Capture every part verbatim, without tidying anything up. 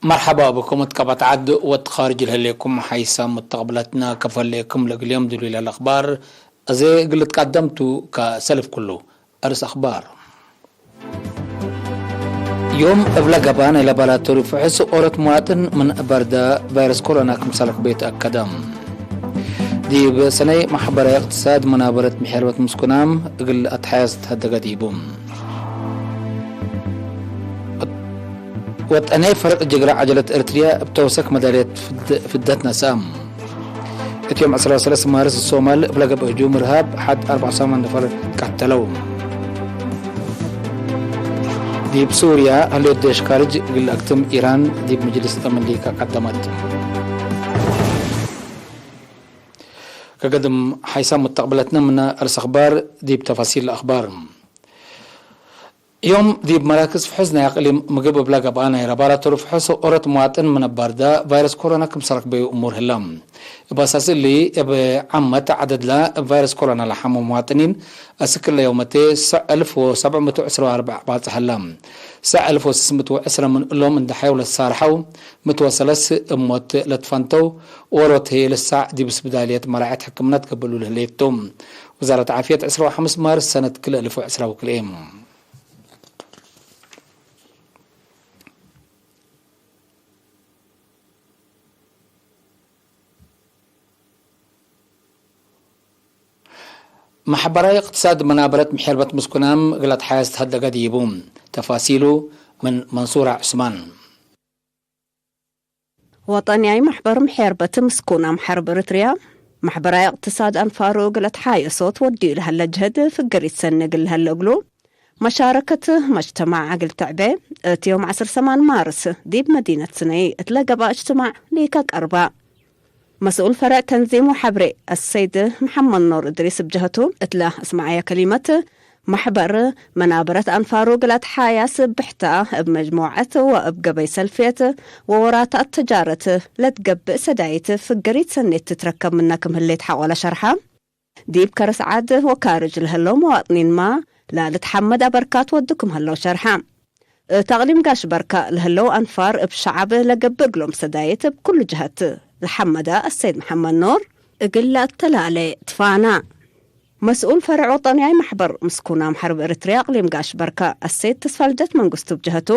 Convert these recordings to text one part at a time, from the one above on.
መርሐባ ብኩም እት ቀበት ዐድ ወእት ካርጅ ለህሌኩም ሓይሳም ሙተቅብለትነ። ከፈሌኩም ለእግል ዮም ድሉይ ለለአክባር አዜ እግል ልትቀደም ቱ። ከሰልፍ ኩሉ አርስ አክባር። ዮም እብለ ገብአ ናይ ላቦራቶሪ ፍሑስ ኦሮት መዋጥን ምን በርደ ቫይረስ ኮሮና ክምሰል ርክቤ ተአከደ። ዲብ ሰነይ መሕበራዊ እቅትሳድ መናበረት ምሕርበት ምስኩናም እግል አትሓያዝ ተሀደገ ዲቡ። ወጠንያይ ፈርቅ ጅግረ ዐጀለት ኤረትርያ እብ ተውሰክ መዳልየት ፍድ-፣ ፍደት ነስአ። እት ዮም ዕስራ ወሰለስ ማርስ ሶማል እብ ለገብአ ህጁም እርሃብ ሐድ አርበዕ ወሰማን ነፈር ቀተለው። ዲብ ሱርያ ህሌት ዴሽ ካርጅ እግል አክትም ኢራን ዲብ ምጅልስ አመሊካ ቀደመት። ከገድም ሓይሳም ሙተቅብለትነ ምነ አርስ አክባር ዲብ ተፋሲል አክባር። ዮም ዲብ መራክዝ ፍሑስ ናይ አቅሊም ምግብ እብለ ገብአ ናይ ላቦራቶሪ ፍሑስ ኦሮት መዋጥን ምን በርደ ቫይረስ ኮሮና ክምሰል ረክበዩ እሙር ህለ። እብ አሳስ እሊ፣ እብ ዓመት ዐደድለ እብ ቫይረስ ኮሮና ለሐሙ መዋጥኒን አስክ እለ ዮመቴ ሰዕ አልፍ ወሰብዕ ምእት ወዕስራ ወአርበዕ ባጽሕ ህለ። ሰዕ አልፍ ወስስ ምእት ወዕስራ ምን እሎም እንደ ሐየው ለትሳርሐው፣ ምእት ወሰለስ እብ ሞት ለትፈንተው፣ ኦሮት ህዬ ልሳዕ ዲብ ስብዳልየት መራዐት ሕክምና ትገብእሉ ለህሌት ቱ። ውዛረት ዓፍየት ዕስራ ወሐምስ ማርስ ሰነት ክልኤ አልፍ ወዕስራ ወክልኤ። መሕበራዊ እቅትሳድ መናበረት ምሕርበት ምስኩናም እግል አትሓያዝ ተሀደገ ዲቡ። ተፋሲሉ ምን መንሱራ ዑስማን። ወጠንያይ መሕበር ምሕርበት ምስኩናም ሐርብ ኤረትርያ፣ መሕበራዊ እቅትሳድ አንፋሩ እግል አትሓየሶ ትወድዩ ለሀለ ጅህድ ፍግር ኢትሰኒ እግል ለሀለ እግሉ፣ መሻረከት መጅተማዕ እግል ትዕቤ፣ እት ዮም ዐስር ሰማን ማርስ ዲብ መዲነት ስነይ እትለ ገብአ እጅትማዕ ሊከ ቀርበ። መስኡል ፈረዕ ተንዚም ወሐብሬ አሰይድ መሐመድ ኖር እድሪስ እብ ጀሀቱ እትለ አስመዐየ ከሊመት፣ መሕበር መናበረት አንፋሩ እግል አትሓያስ ብሕተ እብ መጅሞዐት ወእብ ገበይ ሰልፍየት ወወራታት ተጃረት ለትገብእ ሰዳይት ፍግሪት ሰኔት ትትረከብ ምነ ክም ህሌት ሐቆለ ሸርሐ። ዲብ ከርስ ዐድ ወካርጅ ለህለው መዋጥኒንመ ለልትሐመድ አበርካት ወዱ ክም ህለው ሸርሐ። እት አቅሊም ጋሽ በርካ ለህለው አንፋር እብ ሸዐብ ለገብእ እግሎም ሰዳይት እብ ኩሉ ጀሀት ለሐመደ አሰይድ መሐመድ ኖር፣ እግል ለአተላሌ ትፋና። መስኡል ፈርዕ ወጠንያይ መሕበር ምስኩናም ሐርብ ኤረትርያ አቅሊም ጋሽ በርካ አሰይድ ተስፋልደት መንግስቱ እብ ጀሀቱ፣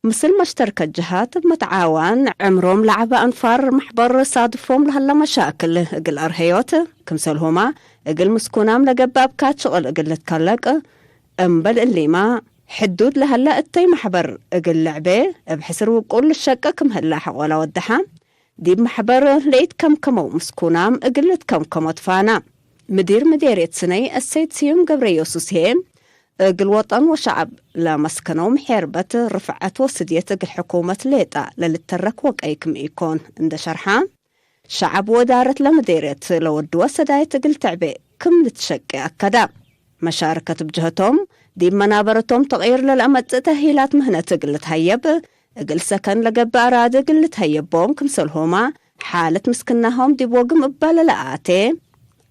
ምስል መሽተርከት ጀሃት እብ መትዓዋን ዕምሮም ለዐበ አንፋር መሕበር ሳድፎም ለሀለ መሻክል እግል አርሀዮት፣ ክምሰልሁመ እግል ምስኩናም ለገብእ አብካት ሽቅል እግል ልትከለቅ፣ እምበል እሊመ ሕዱድ ለሀለ እተይ መሕበር እግል ልዕቤ እብ ሕስር ውቁል ልሸቄ ክም ህለ ሐቆለ ወደሐ። ዲብ መሕበር ለኢትከምከመው ምስኩናም እግል ልትከምከሞ ትፋና። ምዲር ምዴርየት ስነይ አሰይድ ስዩም ገብረዮሱስ ህዬ፣ እግል ወጠን ወሸዐብ ለመስከነው ምሔርበት ርፍዐት ወስድየት እግል ሕኩመት ሌጠ ለልተረክ ወቀይ ክም ኢኮን እንደ ሸርሐ፣ ሸዐብ ወእዳረት ለምዴርየት ለወድወ ሰዳይት እግል ትዕቤ ክም ልትሸቄ አከደ። መሻርከት እብ ጀህቶም፣ ዲብ መናበረቶም ተቅይር ለለአመጽእ ተእሂላት ምህነት እግል ልትሀየብ፣ እግል ሰከን ለገብእ አራዲ እግል ልትሀየቦም ክምሰልሆመ፣ ሓለት ምስክናሆም ዲብ ወግም እበ ለለአቴ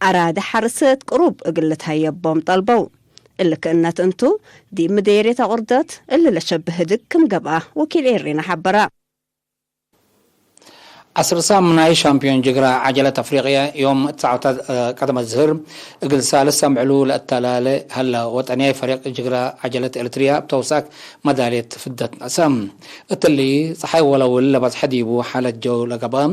አራዲ ሐርስ እት ቅሩብ እግል ልትሀየቦም ጠልበው። እሊ ክእነት እንቱ፣ ዲብ ምዴርየት አቁርደት እሊ ለሸብህ ህድግ ክም ገብአ ወኪል ኤሪና ሐበረ። ዐስር ሳምናይ ሻምፒዮን ጅግረ ዐጀለት አፍሪቅየ ዮም ትስዐተ ቀደመ ዝህር እግል ሳልስ አምዕሉ ለአተላለ ሀለ። ወጠንያይ ፈሪቅ ጅግረ ዐጀለት ኤረትርያ እብ ተውሳክ መዳልየት ፍደት ነአሰ። እትሊ ጸሓይ ወለውል ለበጽሐ ዲቡ ሓለት ጀው ለገብአ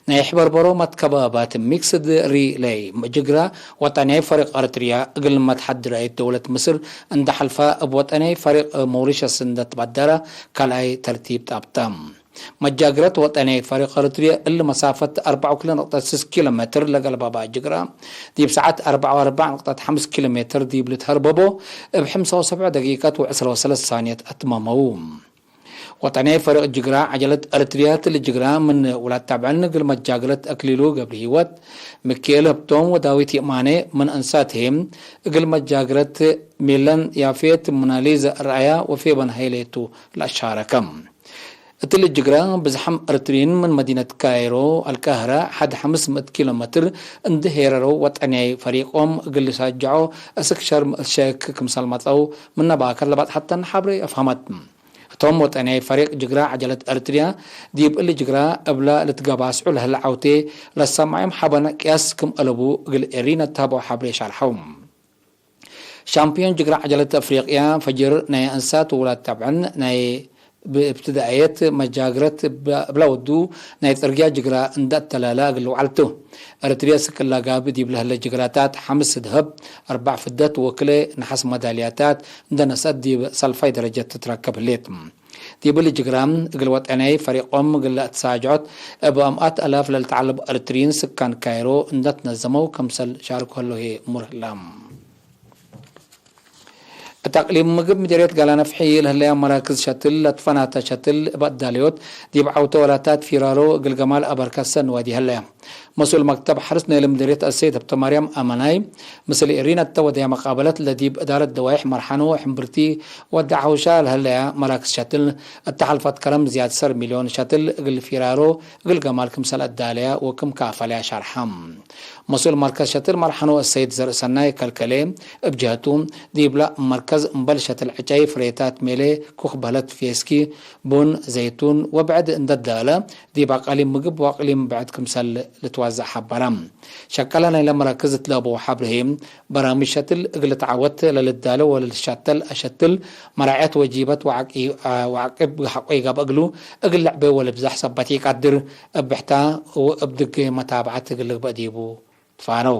ናይ ሕበርበሮ መትከባባት ሚክስድ ሪሌይ ጅግረ ወጠንያይ ፈሪቅ ኤረትርያ እግል መትሐድራይት ደውለት ምስር እንደ ሐልፈ እብ ወጠንያይ ፈሪቅ ሞሪሸስ እንደ ትበደረ ካልኣይ ተርቲብ ጣብጠ። መጃግረት ወጠንያይ ፈሪቅ ኤረትርየ እሊ መሳፈት አርበዕ ወክልኤ ነቅጠት ስስ ኪሎ ሜትር ለገልበባ ጅግራ፣ ዲብ ሰዓት አርበዕ ወአርበዕ ነቅጠት ሐምስ ኪሎ ሜትር ዲብ ልትሀርበቦ፣ እብ ሐምሳ ወሰብዕ ደቂቀት ወዕስራ ወሰለስ ሳንየት አትመመው። ወጠንያይ ፈሪቅ ጅግራ ዐጀለት ኤረትርየ እትሊ ጅግራ ምን ውላድ ታብዕን እግል መጃግረት አክሊሉ ገብረሂወት፣ ሚካኤል ህብቶም ወዳዊት የማኔ ምን አንሳት ህዬ፣ እግል መጃግረት ሚለን ያፌት፣ ሙናሊዛ አርአያ ወፌበን ሀይሌቱ ለአሻረከ። እትሊ ጅግረ ብዝሓም ኤረትርዪን ምን መዲነት ካይሮ አልቃህረ ሐድ ሐምስ ምእት ኪሎ ሜትር እንዴ ሄረረው ወጠንያይ ፈሪቆም እግል ልሳጅዖ አስክ ሸርም እልሸክ ክምሰል መጽአው ምነ ባከር ለባጽሐተን ሐብሬ አፍሀመት። ቶም ወጠንያይ ፈሪቅ ጅግራ ዐጀለት ኤርትርያ፣ ዲብ እሊ ጅግራ እብላ ልትገባስዑ ለህለ ዐውቴ ለሰማዕዮም ሐበን ቅያስ ክም አለቡ እግል ኤሪነ ተሀበው ሐብሬ ሻርሐው። ሻምፕዮን ጅግራ ዐጀለት አፍሪቅያ ፈጅር ናይ አንሳት ውላድ ተብዕን ናይ ብእብትዳእየት መጃግረት እብላ ወዱ ናይ ጽርግያ ጅግራ እንደ አተላላ እግል ወዐልቱ። ኤረትርየ ስክላ ጋብ ዲብ ለህለ ጅግራታት ሐምስ ደሀብ፣ አርበዕ ፍደት ወክልኤ ነሐስ መዳልያታት እንደ ነስአት ዲብ ሰልፋይ ደረጀት ትትረከብ ህሌት። ዲብ እሊ ጅግራ እግል ወጠንያይ ፈሪቆም እግል ለአትሳጅዖት እብ አምኣት አላፍ ለልትዓለብ ኤረትርይን ስካን ካይሮ እንደ ትነዘመው ክምሰል ሻርኮ ህለው ህዬ እሙር ህላ። እት አቅሊም ምግብ ምዴርየት ጋላ ነፍሒ ለህለያ መራክዝ ሸትል ለትፈናተ ሸትል እብ አዳለዮት ዲብ ዐውተ ወላታት ፊራሮ እግል ገማል አበርከ ሰኒ ዋዲ ሀለያ። መስኡል መክተብ ሐርስ ናይለ ምዴርየት አሰይድ ሀብተማርያም አማናይ፣ ምስል ኤሪን አተ ወደያ መቃበለት ለዲብ እዳረት ደዋይሕ መርሐኖ ሕምብርቲ ወደ ሐውሻ ለህለያ መራክዝ ሸትል እተ ሐልፈት ከረም ዝያድ ሰር ሚልዮን ሸትል እግል ፊራሮ እግል ገማል ክምሰል አዳለያ ወክም ከአፈለያ ሸርሐ። መስኡል መርከዝ ሸትል መርሐኖ አሰይድ ዘርእሰናይ ከልከሌ እብ ጀህቱ፣ ዲብላ መርከዝ እምበል ሸትል ዕጨይ፣ ፍሬታት ሜሌ፣ ኩክ በህለት፣ ፌስኪ፣ ቡን፣ ዘይቱን ወብዕድ እንደ ዳለ፣ ዲብ አቃሊም ምግብ ወአቅሊም ብዕድ ክምሰል ልትዋዘዕ ሐበረ። ሸቀለ ናይለ መራክዝ እት ለአበው ሐብሬ ህዬ፣ በራምጅ ሸትል እግል ልትዓወት ለልዳለ ወለልትሻተል አሸትል መራዐት ወጂበት ወዐቂ-፣ ወዐቅብ ሐቆ ኢገብእ እግሉ፣ እግል ልዕቤ ወለብዛሕ ሰበት ኢቀድር፣ እብ ብሕታ ወእብ ድጌ መታብዐት እግል ልግበእ ዲቡ ትፋነው።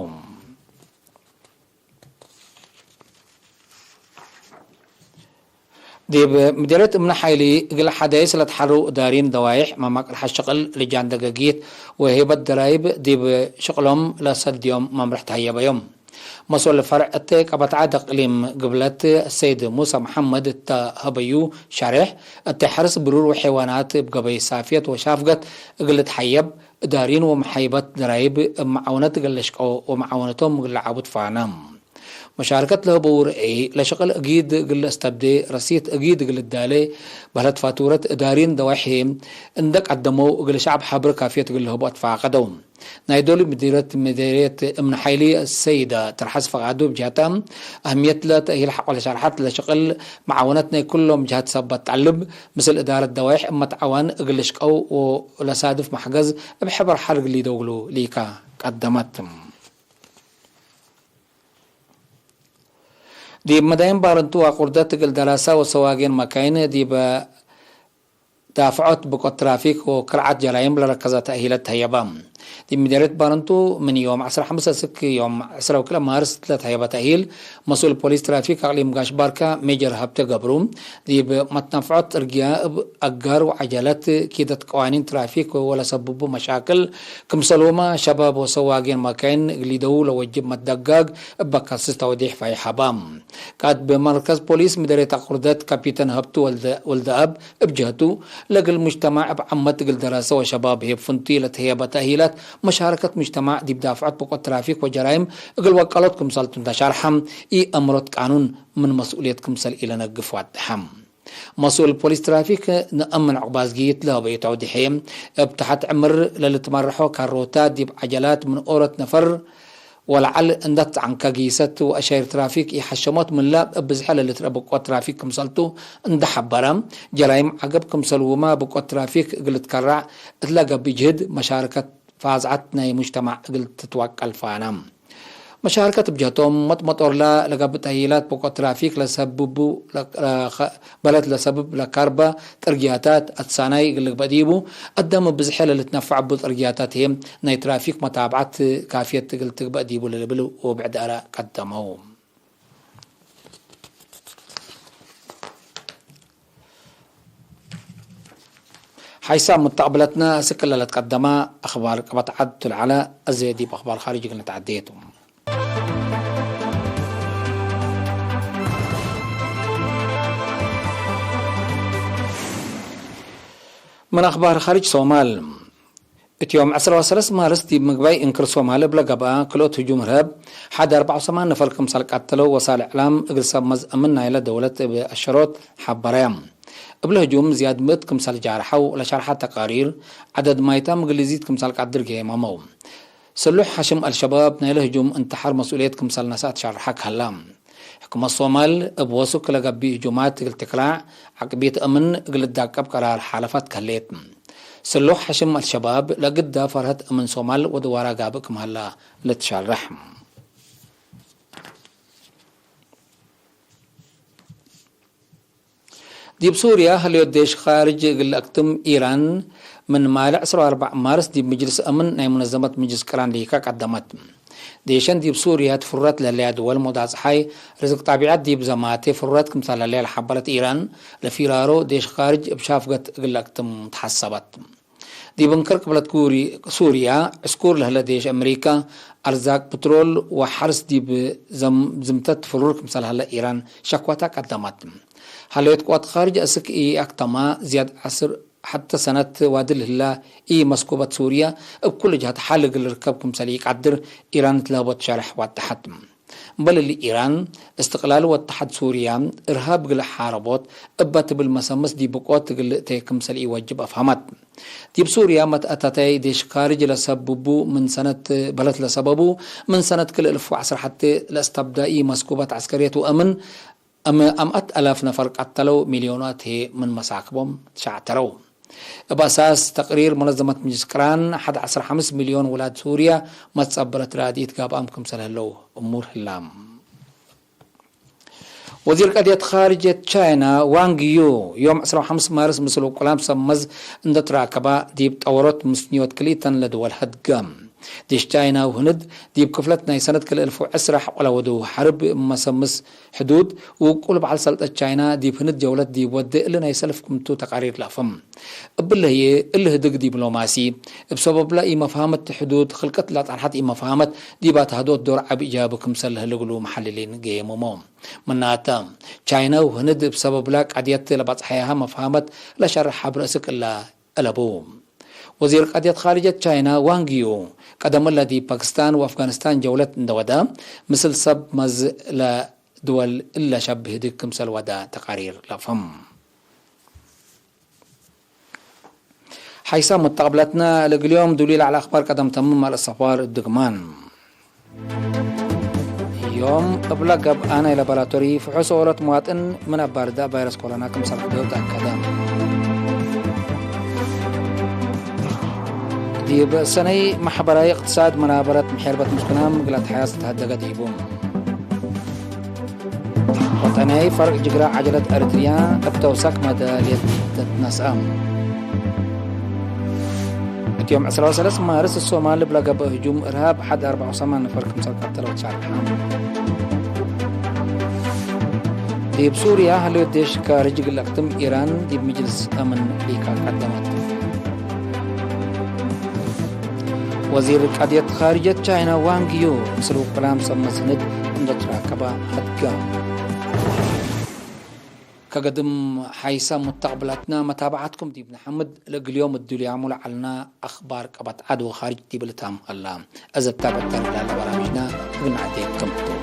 ዲብ ምዴርየት እምነ ሓይሊ እግል ሐዳይስ ለትሐረው እዳሪን ደዋይሕ መማቅል ሐሽቅል ልጃን ደገጊት ወሄበት ደራይብ ዲብ ሽቅሎም ለሰድዮም መምርሕ ተሀየበዮም። መስኡል ፈርዕ እተ ቀበትዐ ደቅሊም ግብለት ሰይድ ሙሰ መሐመድ እተ ሀበዩ ሸሬሕ፣ እተ ሐርስ ብሩር ወሐይዋናት እብ ገበይ ሳፍየት ወሻፍገት እግል ልትሐየብ፣ እዳሪን ወመሐይበት ደራይብ እብ መዓውነት እግል ለሽቀው ወመዓውነቶም እግል ለዓቡ ትፋነ። መሻርከት ለህበው ረአይ፣ ለሸቅል እጊድ እግል ለአስተብዴ፣ ረሲት እጊድ እግል ልዳሌ፣ በህለት ፋቱረት እዳሪን ደዋይሕ እንደ ቀደመው እግል ሸዕብ ሐብር ካፍየት እግል ለህቡ አትፋቀደው። ናይ ዶል ምዲረት ምዴርየት እምነ ሓይሊ ሰይደ ትርሐስ ፈቃዱ ብጅሀታ፣ አህምየት ለተእሂል ሐቆ ለሸርሐት ለሸቅል መዓውነት ናይ ኩሎም ጅሀት ሰበት ጠልብ፣ ምስል እዳረት ደዋይሕ እመትዓዋን እግል ልሽቀው ወለሳድፍ መሕገዝ እብ ሕበር ሐርግ ሊደው እግሉ ሊካ ቀደመት። ዲብ መዳይን ባረንቱ ወአቁርደት እግል ደራሰ ወሰዋጌን መካይን ዲብ ዳፍዖት ብቆት ትራፊክ ወክርዓት ጀራይም ለረከዘ ተእሂለት ተህየበ። ዲብ ምዴርየት ባረንቱ ምን ዮም ዐስር ሐምስ እስክ ዮም ዐስር ወክልኤ ማርስ ለተህየበ ተእሂል፣ መስኡል ፖሊስ ትራፊክ አቅሊም ጋሽ ባርካ ሜጀር ሀብተ ገብሩ፣ ዲብ መትነፍዖት ጽርግያ እብ አጋር ወዐጀለት ኪደት ቀዋኒን ትራፊክ ወለሰብቡ መሻክል ክምሰልሁመ ሸባብ ወሰዋጌን መካይን እግል ሊደዉ ለወጅብ መትደጋግ እበ ከስስ ተውዴሕ ፋይሕ ሀባ። ቃእድ መርከዝ ፖሊስ ምደርየት አቁርደት ካፒተን ሀብቱ ወልደ፣ ወልደአብ እብ ጀህቱ፣ ለእግል ሙጅተማዕ እብ ዓመት እግል ደረሰ ወሸባብ ህዬ ፍንቱይ ለተህየበ ተእሂላት መሻረከት ሙጅተማዕ ዲብ ዳፍዐት ብቆት ትራፊክ ወጀራይም እግል ወቀሎት ክምሰልቱ እንተ ሸርሐ፣ ኢአምሮት ቃኑን ምን መስኡልየት ክምሰል ኢለነግፍ ዋድሐ። መስኡል ፖሊስ ትራፊክ ነአምን ዑቅባዝጊት ለሀበዩ ተውዲሕ፣ እብ ተሐት ዕምር ለልትመረሖ ካሮታት ዲብ ዐጀላት ምን ኦሮት ነፈር ወለዐል እንደ ትጸዐንከ ጊሰት ወአሻይር ትራፊክ ኢሐሸሞት ምንላ እብ ብዝሐ ለልትረአ ብቆት ትራፊክ ክምሰልቱ እንደ ሐበረ፣ ጀራይም ዐገብ ክምሰልሁመ ብቆት ትራፊክ እግል ልትከራዕ እት ለገብእ ጅህድ መሻረከት ፋዝዐት ናይ ሙጅተማዕ እግል ትትወቀል ፋነ። መሻርከት እብ ጀህቶም፣ መጥ-መጦርላ ለገብእ ተህይላት ብቆት ትራፊክ ለሰብቡ፣ ለ-፣ ለኸ-፣ በለት ለሰብብ ለካርበ ጥርግያታት አትሳናይ እግል ልግበእ ዲቡ፣ አዳም እብ ብዝሐ ለልትነፈዕ እቡ ጥርግያታት ህዬ ናይ ትራፊክ መታብዐት ካፍየት እግል ትግበእ ዲቡ ለልብል ወብዕድ አራእ ቀደመው። ሓይሳም ሙተቅብለትነ፣ እስክ ለልትቀደመ አኽባር ቀበት ዐድ ቱ ለዐለ፣ አዜ ዲብ አኽባር ካርጅ እግል ንትዐዴ ቱ። ምን አኽባር ካርጅ ሶማል። እት ዮም ዐስር ወሰለስ ማርስ ዲብ ምግባይ እንክር ሶማል እብ ለገብአ ክልኦት ህጁም እርሀብ፣ ሐድ አርበዕ ወሰማን ነፈር ክምሰል ቀተለው ወሳል እዕላም እግል ሰብ መዝ አምን ናይለ ደውለት እብ አሸሮት ሐበረ። እብለ ህጁም ዝያድ ምእት ክምሰል ጃርሐው ለሸርሐ ተቃሪር፣ ዐደድ ማይታም እግል ልዚድ ክምሰል ቀድር ገየመመው። ስሉሕ ሐሽም አልሸባብ ናይለ ህጁም እንተሐር መስኡልየት ክምሰል ነስአት ሸርሐ ከሀላ። ሕኩመት ሶማል እብ ወሱክ ለገብእ ህጁማት እግል ትክላዕ፣ ዐቅቢት አምን እግል ልዳቀብ ቀራር ሓለፈት ከህሌት። ስሉሕ ሐሽም አልሸባብ ለግዳ ፈርሀት አምን ሶማል ወድዋራ ጋብእ ክም ሀላ ልትሸረሕ። ዲብ ሱርያ ህልዮት ዴሽ ካርጅ እግል ለአክትም ኢራን፣ ምን ማልዕ ዕስራ ወአርበዕ ማርስ ዲብ ምጅልስ አምን ናይ ሙነዘመት ምጅልስ ቅራን ሊካ ቀደመት። ዴሸን ዲብ ሱርያ ትፍረት ለህለያ ድወል ሞዳጽሓይ ርዝቅ ጣቢዐት ዲብ ዘማቴ ፍረት ክምሰል ህለያ ለሐበረት ኢራን፣ ለፊራሮ ዴሽ ካርጅ እብ ሻፍገት እግል ለአክትም ተሐሰበት። ዲብ እንክር ቅብለት ጉሪ ሱርያ፣ ዕስኩር ለህለ ዴሽ አምሪካ፣ አርዛቅ፣ ፕትሮል ወሐርስ ዲብ ዘም-፣ ዝምተት ፍሩር ክምሰል ሀለ ኢራን ሸክወታ ቀደመት። ሀለዮት ቅዋት ካርጅ አስክ ኢአክተማ፣ ዝያድ ዐስር ሐተ ሰነት ዋድል ህላ ኢመስኩበት ሱርያ፣ እብ ኩሉ ጀሀት ሐል እግል ልርከብ ክምሰል ኢቀድር ኢራን እት ለሀቦት ሸርሕ ዋደሐት። እምበል እሊ፣ ኢራን እስትቅላል ወተሐድ ሱርያ እርሃብ እግል ሓረቦት እበ ትብል መሰምስ ዲብ ብቆት እግል ልእቴ ክምሰል ኢወጅብ አፍሀመት። ዲብ ሱርያ መትአተታይ ዴሽ ካርጅ ለሰብቡ ምን ሰነት በለት ለሰበቡ፣ ምን ሰነት ክልኤ እልፍ ወዐስር ሐቴ ለአስተብዳ ኢመስኩበት ዐስከርየት ወአምን፣ አም-፣ አምአት አላፍ ነፈር ቀተለው፣ ሚልዮናት ህዬ ምን መሳክቦም ትሸዕተረው። እብ አሳስ ተቅሪር መነዘመት ምጅልስ ቅራን፣ ሐድ ዐስር ሐምስ ሚልዮን ውላድ ሱርያ መትጸበለት ራድኢት ጋብአም ክምሰል ህለው እሙር ህላም። ወዚር ቀድየት ካርጀት ቻይና ዋንግ ዩ፣ ዮም ዕስራ ወሐምስ ማርስ ምስል ውቁላም ሰብ መዝ እንዶ ትራከባ፣ ዲብ ጠወሮት ምስንዮት ክልኢተን ለድወል ሀድገ። ዴሽ ቻይና ወህንድ፣ ዲብ ክፍለት ናይ ሰነት ክልኤ እልፍ ወዕስራ ሐቆ ለወዱ ሐርብ መሰምስ ሕዱድ፣ ውቁል በዐል ሰልጠት ቻይና ዲብ ህንድ ጀውለት ዲብ ወዴ እሊ ናይ ሰልፍ ክምቱ ተቃሪር ለአፍም። እብለ ህዬ፣ እሊ ህድግ ዲብሎማሲ፣ እብ ሰበብለ ኢመፍሀመት ሕዱድ፣ ክልቀት ለጠርሐት ኢመፍሀመት፣ ዲብ አትሃዶት ዶር ዐቢ ኢጃቢ ክምሰል ለህለ እግሉ መሐልሊን ገየሙሞ። ምናተ፣ ቻይና ወህንድ እብ ሰበብለ ቀድየት ለበጽሐያሀ መፍሀመት ለሸርሕ ሐብር እስክ እለ አለቡ። ወዚር ቀድየት ካርጀት ቻይና ዋንግ ዩ፣ ቀደም እለ ዲብ ፓኪስታን ወአፍጋኒስታን ጀውለት እንደ ወደ፣ ምስል ሰብ መዝ ለድወል እለ ሸብህ ህድግ ክምሰል ወደ ተቃሪር ለአፍህም። ሐይሰ ሙተቅብለትነ ለእግል ዮም ዱሊ ለዐለ አክባር ቀደም ተምም አልአሰፋር እብ ድግማን። ዮም እብለ ገብአ ናይ ላቦራቶሪ ፍሑስ ኦሮት መዋጥን ምን አባርደ ቫይረስ ኮሮና ክምሰል ሕደው ተአከደ። ዲብ ሰነይ ማሕበራዊ እቅትሳድ መናበረት ምሔርበት ምስኩናም እግል አትሓያስ ተሀደገ ዲቡ። ወጠንያይ ፈርቅ ጅግረ ዐጀለት ኤረትርያ እብ ተውሳክ መዳልየት ትትነስአ። እት ዮም ዕስራ ወሰለስ ማርስ፣ ሶማል እብ ለገብአ ህጁም እርሃብ ሐድ አርበዕ ወሰማን ነፈር ክምሰል ቀተለው ተሻርሐ። ዲብ ሱርያ ህሌት ዴሽ ካርጅ እግል ለአክትም ኢራን ዲብ ምጅልስ አምን ሊካ ቀደመት። ወዚር ቀድየት ካርጀት ቻይና ዋንግ ዩ ምስል ውቁላም ሰብ መዝ ህንድ እንዶ ትራከባ ሀድገ። ከገድም ሐይሰ ሙተቅብላትነ መታብዐትኩም ዲብ ነሐምድ። ለእግል ዮም እዱልያሙ ለዐልነ አክባር ቀበት ዐድ ወካርጅ ዲብ ልታም ሀላ። እዘ ታበጠር ላለ በራምጅነ እግል ነዐዴኩም ቱ።